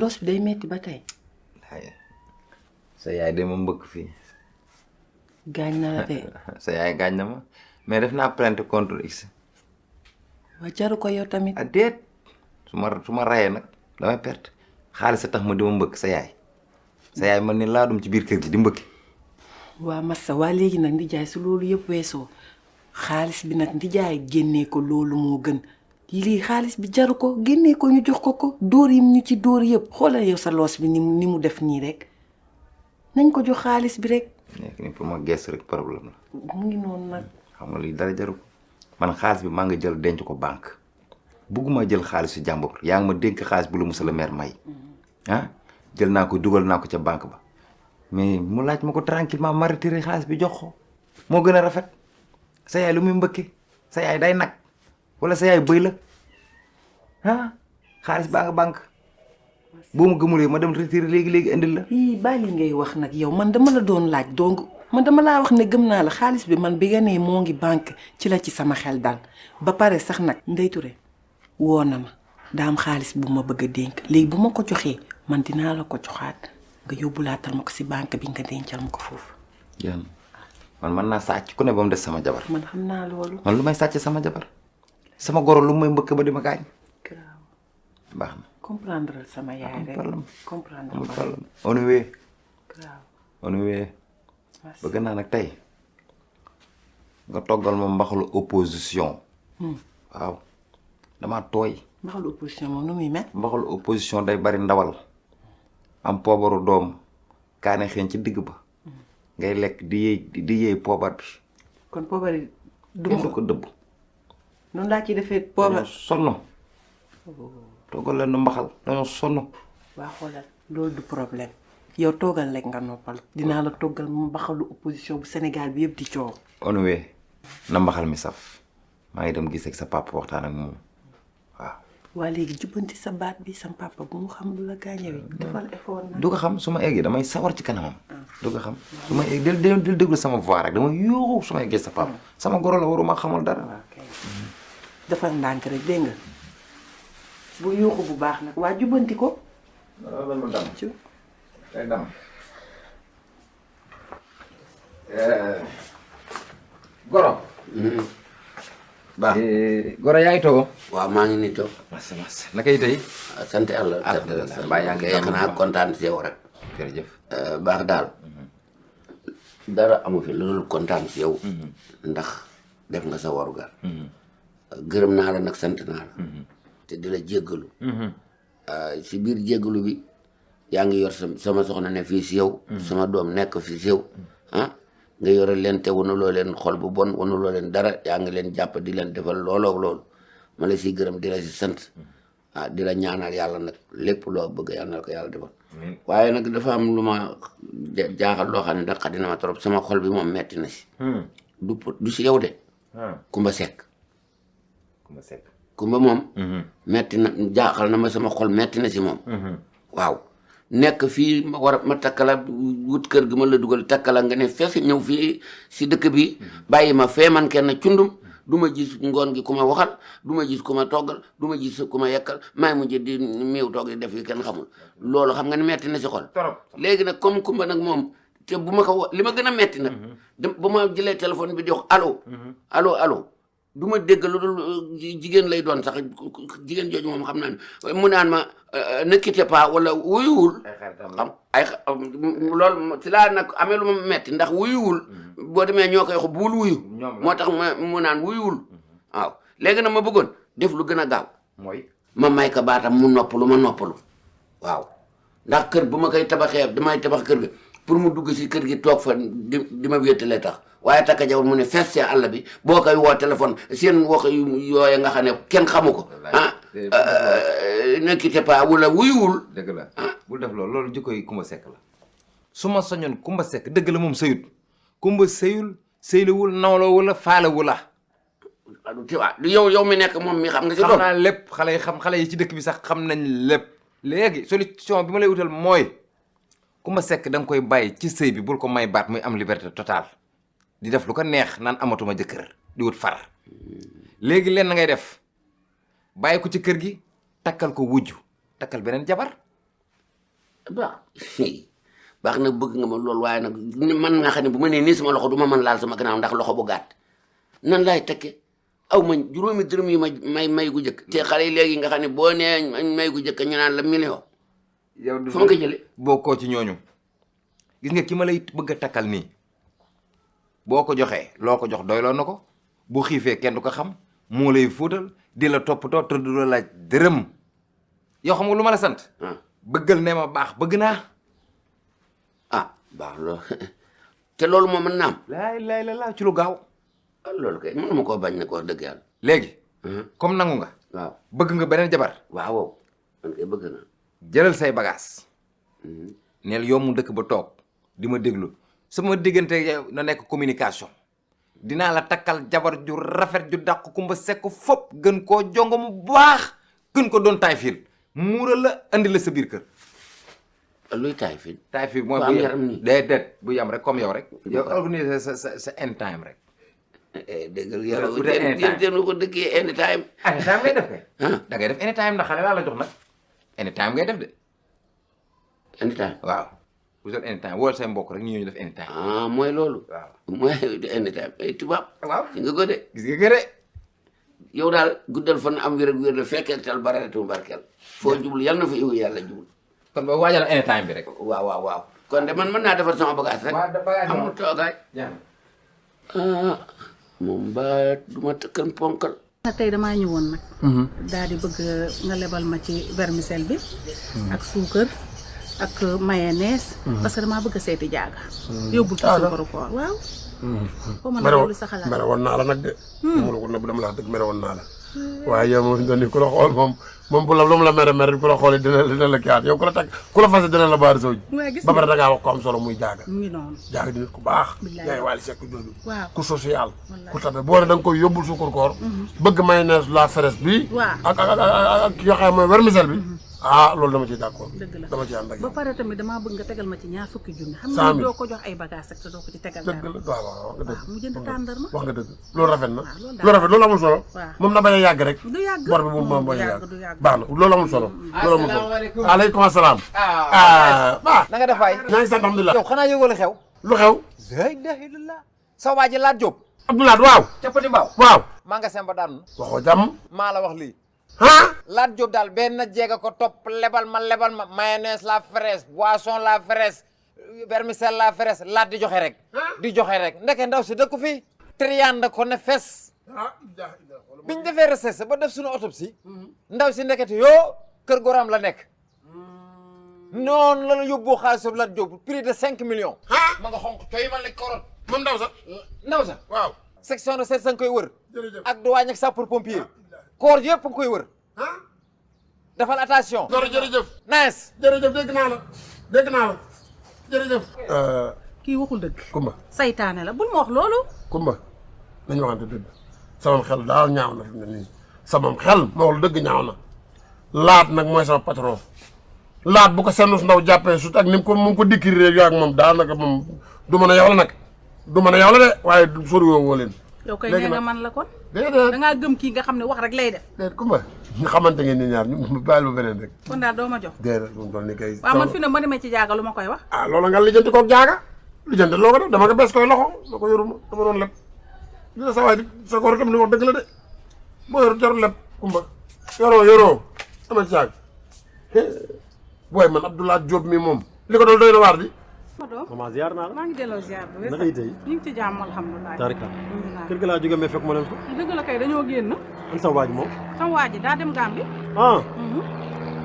loos bi day metti ba tey. sa yaay de ma mbëkk fii. gaañ na la de. sa yaay gaañ na ma mais def naa plainte contre X. waa jaru ko yow tamit. ah déet su ma rayee nag damay perte xaalis a tax ma di ma mbëkk sa yaay. sa yaay man ni laa dum ci biir kër gi di mbëkki. waa Massa waa léegi nag ndijaay su loolu yëpp weesoo xaalis bi nag ndijaay génnee ko loolu moo gën lii xaalis bi jaru ko génnee ko ñu jox ko dóor yi ñu ci dóor yëpp xoolal yow sa loos bi ni mu def nii rek nañ ko jox xaalis bi rek. nekk ni pour ma gestu rek problème la. mu ngi noonu nag. xam nga lii dara jaru ko man xaalis bi maa ngi jël denc ko banque bugguma jël xaalisu jàmbur yaa ngi ma dénk xaalis bu la monsieur le maire may ah jël naa ko dugal naa ko ca banque ba mais mu laaj ma ko tranquillement ma retiré xaalis bi jox ko moo gën a rafet sa yaay lu muy mbëkki sa yaay day nag wala sa yaay bëy la ah xaalis baa nga banque boo ma gëmulee ma dem retiré léegi indil la. ii bàyyi li ngay wax nag yow man dama la doon laaj donc man dama laa wax ne gëm naa la xaalis bi man bi nga nee moo ngi banque ci la ci sama xel dal ba pare sax nag Ndeye Touré woo na ma daa am xaalis bu ma bëgg a dénk léegi bu ma ko joxee man dinaa la ko joxaat nga yóbbulaatal ma ko si banque bi nga dencal ma ko foofu. yan man mën naa sàcc ku ne ba mu des sama jabar. man xam naa loolu. man lu may sàcc sama jabar sama goro lu may mbëkk ba di ma gaañ. baax na. comprendre sama yaay rek comprendre amul problème on est waaw on est bëgg naa nag tey nga toggal ma mbaxalu opposition. waaw damaa tooy. mbaxalu opposition moom nu muy mel. mbaxalu opposition day bari ndawal am poobaru doom kaane xeeñ ci digg ba ngay lekk di yéey poobar bi. kon poobar yi du ma ko dëbb. noonu laa ciy defee poobar sonn. toogal leen nu mbaxal dañoo sonn. waa xoolal loolu du problème yow toogal rek nga noppal dinaa la toggal mbaxalu opposition bu Sénégal bi yëpp di coow. onuwee na mbaxal mi saf maa ngi dem gis ak sa papa waxtaan ak moom waaw. waa léegi jubbanti sa baat bi sa papa bu mu xam lu la gaañewee defal effort nag. du ko xam su ma eggee damay sawar ci kanamam. du ko xam su ma eggee del déglu sama voix rek dama yuuxu su ma eggee sa papa sama goro la waruma xamal dara. defal ndànk rek dégg nga bu yuuxu bu baax nag waa jubbanti ko. goro. baax goro yaa ngi toog. waaw maa ngi nii toog. masa naka yi tey. sant yàlla. alhamdulilah mbaa yaa ngi xanaa kontaan si yow rek. jërëjëf. baax daal. dara amu fi loolu kontaan si yow. ndax def nga sa warugar. gërëm naa la nag sant naa la. te di la jéggalu. si biir jéggalu bi yaa ngi yor sama soxna ne fii si yow. sama doom nekk fii si yow. nga yore leen te wanuloo leen xol bu bon wanuloo leen dara yaa ngi leen jàpp di leen defal looloo loolu ma la siy gërëm di la si sant di la ñaanal yàlla nag lépp loo bëgg yàlla na ko yàlla defal waaye nag dafa am lu ma jaaxal loo xam ne da xadina ma trop sama xol bi moom metti na si du si yow de Kumba Seck Kumba moom metti na jaaxal na ma sama xol metti na si moom waaw nekk fii ma war a ma takkala wut kër gi ma la dugal takkala nga ne fefi ñëw fii si dëkk bi bàyyi ma fee man kenn cundum du ma gis ngoon gi ku ma waxal du ma gis ku ma toggal du ma gis ku ma yekkal may mujj di miiw toog di def yi kenn xamul loolu xam nga ne metti na si xol léegi nag comme Kumba nag moom te bu ma ko li ma gën a metti nag bu ma jëlee téléphone bi di wax allo du ma dégg lu dul jigéen lay doon sax jigéen jooju moom xam naa ne mu naan ma ne quittez pas wala wuyuwul xam loolu si laa nag amee lu ma metti ndax wuyuwul boo demee ñoo koy wax buul wuyu moo tax mu naan wuyuwul waaw léegi nag ma bëggoon def lu gën a gaaw mooy ma may ko baatam mu noppalu ma noppalu waaw ndax kër bu ma koy tabaxee damay tabax kër gi pour mu dugg si kër gi toog fa di ma wéetalee tax waaye takka jaww mu ne fees see àll bi boo koy woo téléphone seen woo ko yooya nga xam ne kenn xamu ko ne quittez pas wala wuyuwul. dëgg la bul def loolu jikko yi Kumba Seck la su ma soñoon Kumba Seck dëgg la moom sëyut Kumba sëyul sëylawul nawloo wala faalewu la. yow mi nekk moom mi xam nga si doom xam naa lépp xale yi ci dëkk bi sax xam nañ lépp léegi solution bi ma lay wutal mooy Kumba Seck da nga koy bàyyi ci sëy bi bul ko may baat muy am liberté totale di def lu ko neex naan amatuma jëkkër di wut far léegi leen na ngay def bàyyi ko ci kër gi takkal ko wujj takkal beneen jabar baax na bëgg nga ma loolu waaye nag man nga xam ne bu ma nee nii sama loxo du ma mën laal sama gannaaw ndax loxo bu gàtt nan laay tekke aw ma juróomi dërëm yi may gu jëkk te xale yi léegi nga xam ne boo nee may gu jëkk ñu naan la million. yow fu ma ko jëlee bokkoo ci ñooñu gis nga ki ma lay bëgg a takkal nii boo ko joxee loo ko jox doyloo na ko bu xiifee kenn du ko xam moo lay fóotal di la toppatoo te du la laaj dërëm yow xam nga lu ma la sant. bëggal ne ma baax bëgg naa. baax loolu te loolu moom mën naa am. laay la ci lu gaaw. loolu kay mënuma koo bañ ne ko wax dëgg yàlla. léegi. comme nangu nga. waaw bëgg nga beneen jabar. waaw man kay bëgg na. jëlal say bagages. neel yow mu dëkk ba toog di ma déglu sama diggante na nekk communication dinaa la takkal jabar ju rafet ju dàq kumba sekk fop gën koo jongo mu baax gën ko doon taay fiil muural la andi la sa biir kër. luy taay fiil. taay fiil mooy bu yam déedéet bu yam rek comme yow rek. yow organiser sa end time rek. dégg nga yow yéen ko dëkkee any time. any time ngay def kay. da ngay def any time ndax xale laa la jox nag any time ngay def de. any time waaw vous êtes any time wóor say mbokk rek ñu def any time. mooy loolu. waaw mooy any time ay tubaab. waaw gis nga ko de. gis nga gërë. yow daal guddal fan am wér ak wér la fekkee tal bareetu barkeel. foo jublu yal na fa yow yàlla jublu. kon ba waajal any time bi rek. waaw kon de man mën naa defar sama bagage rek. amul toogaay. moom ba du ma tëkkan ponkal. tey damaa ñëwoon nag. daal di bëgg nga lebal ma ci vermicelle bi. ak suukar ak mayonnaise. parce que damaa bëgg a seeti jaaga. yóbbul ci suukaru koor waaw. foo mën a loolu sa xalaat mere woon naa la nag de. mu la ko nëbb dama la wax dëgg mere woon naa la. waaye yow moom fi mu toll nii ku la xool moom bu la lu mu la mere ku la xoolee dina la kiyaat yow ku la teg ku la fase dina la baari soo ji. ba pare da ngaa wax ko am solo muy jaaga. mu ngi noonu. jaaga di nit ku baax. billaay yaay Wally Seck jooju. waaw ku social. ku tabe boo ne da nga koy yóbbul suukar koor. bëgg mayonnaise la fraise bi. waaw ak ki nga xam mooy vermicelle bi. loolu dama ciy d'accord. dëgg la dama ciy ànd ak ba pare tamit damaa bëgg nga tegal ma ci ñaar fukki junni. xam 100 nga 000 doo ko jox ay bagages rek te doo ko ci tegal dara. dëgg la waaw wax nga dëgg. mu jënd tàndarma. wax nga dëgg loolu rafet na. waaw loolu rafet loolu amul solo. waaw moom na bañ a yàgg rek. du yàgg bor bi moom bañ a du yàgg. yàgg. baax na loolu amul solo. loolu amul solo asalaamaaleykum. aleykum asalaam. baax. na nga def waay. ñaa ngi sant alhamdulilah. yow xanaa yëgoo la xew. lu xew. la ilaha illallah. sa waa ji laat Jóob. Abdoulaye waaw. ca Petit Mbaaw. waaw. maa nga semba daanu. waxoo jàmm. maa la wax lii. ah. laat Jóob daal benn jéega ko topp lebal ma mayonnaise la fraise boisson la fraise vermicelle la fraise laat di joxe rek. di joxe rek ndeke ndaw si dëkku fi. triande ko ne fes. biñ defee recherche ba def suñu autopsie. ndaw si ndekete yoo kër goram la nekk. noonu la la yóbbu xaalisam laat Jóob prix de 5 millions. ma nga xonq coy ma ne korot. moom ndaw sax. ndaw sa waaw. section de recherche nga koy wër. jërëjëf. ak douane ak sapeur pompier. koor yëpp nga koy wër. defal attention. jërëjëf. nice. jërëjëf dégg naa la jërëjëf. kii waxul dëgg. Kumba. saytaane la bul ma wax loolu. Kumba nañu waxante dëgg sama xel daal ñaaw na fi mu ne nii sama xel ma wax dëgg ñaaw na laat nag mooy sama patron laat bu ko sennus ndaw jàppee sut ak ni mu ko dikkiri rek yoo ak moom daanaka moom du mën a yow la nag du mën a yow la de waaye soriwoo woo leen. yow kay nee nga man la kon. déedéet da ngaa gëm kii nga xam ne wax rek lay def. déedéet Kumba ñu xamante ngeen ni ñaar ñu bàyyil ba beneen rek. kon daal doo ma jox. déedéet bu mu toll nii kay. waaw man fi ne ma demee ci jaaga lu ma koy wax. loola nga lijjanti koog jaaga lijjanti loo ko def dama nga bes koy loxo la ko yoruma dama doon leb li la sa waay sa koor itam li wax dëgg la de boo yor jarul leb Kumba yoroo dama ci jaag booy man Abdoulaye Diop mi moom li ko doon doy na waar di. ma doom maman ziar naa la. maa ngi delloo ziar bu wér. naka yi tey. ñu ngi ci jàmm alhamdulilah. tarika kër ga laa jógee mais fekk ma leen fa. dëgg la kay dañoo génn. an sa waaj moom. sama waa ji daa dem Gambie.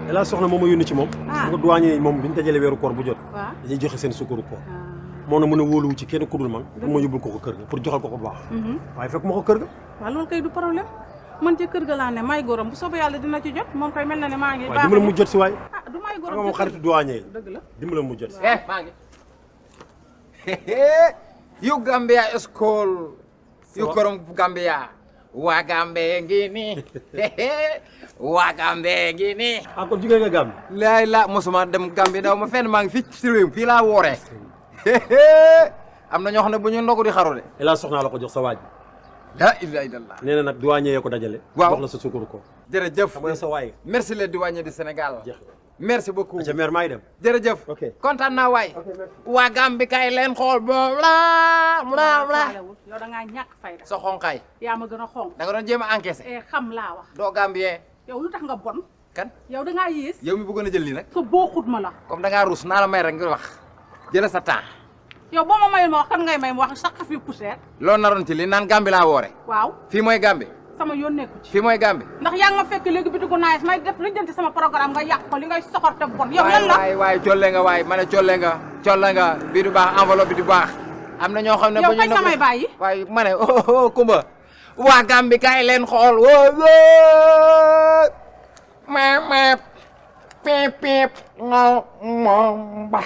El Hadj soxna moom ma yónni ci moom. ah nga douanier moom bi ñu dajalee weeru koor bu jot. waaw dañuy joxe seen sukkaru koor. moo na mën a wóoluwu ci kenn ku dul man pour ma yóbbul ko kër ga pour joxal ko bu baax. waaye fekk ma ko kër ga. waaw loolu kay du problème man ci kër ga laa ne may gorom bu soobee yàlla dina ci jot moom kay mel na ne maa ngi. waaye dimbala mu jot si waay. du may xam gorom nga moom xaritu douanier yi. dëgg la dimbala mu jot si. maa ngi. yu Gambia school. yu korom Gambia. waa Gambie ngi nii. waa Gambie ngi nii. ah kon jugee nga Gambie. laay la mosuma dem Gambie daw ma fenn maa ngi fii ci réew fii laa wooree. am na ñoo xam ne bu ñu ndogu di xaru de. El Hadj soxnaa la ko jox sa waaj. la ilaha illallah. nee na nag douanier yee ko dajale. waaw jox la sa sukkaru koor. jërëjëf. xam nga sa waay. merci les douaniers du Sénégal. jeex merci beaucoup ca mère maay dem. jërëjëf ok kontaan naa waay waa Gambie kay leen xool bla yow da ngaa ñàkk fayda sa xonqaay yaa ma gën a xonq da nga doon jéem a encaissé xam laa wax doo Gambien yow lu tax nga bon kan yow da ngaa yées yow mi bëggoon a jël lii nag sa booxut ma la comme da ngaa ruus naa la may rek nga wax jëla sa temps yow boo ma mayul ma wax kan ngay may ma wax sax fi poussière loolu naroon ci li naan Gambie laa woore waaw fii mooy Gambie sama yoon nekku ci fii mooy Gambie ndax yaa ngi ma fekk léegi bitigu naaj may def lu jënti sama programme nga yàq ko li ngay soxor te bon yow lan la waay colle nga waay ma ne colle nga bii du baax enveloppe bi du baax am na ñoo xam ne yow kañ nga may bàyyi waaye ma ne Kumba waa Gambie kaay leen xool meep piip piip nga ba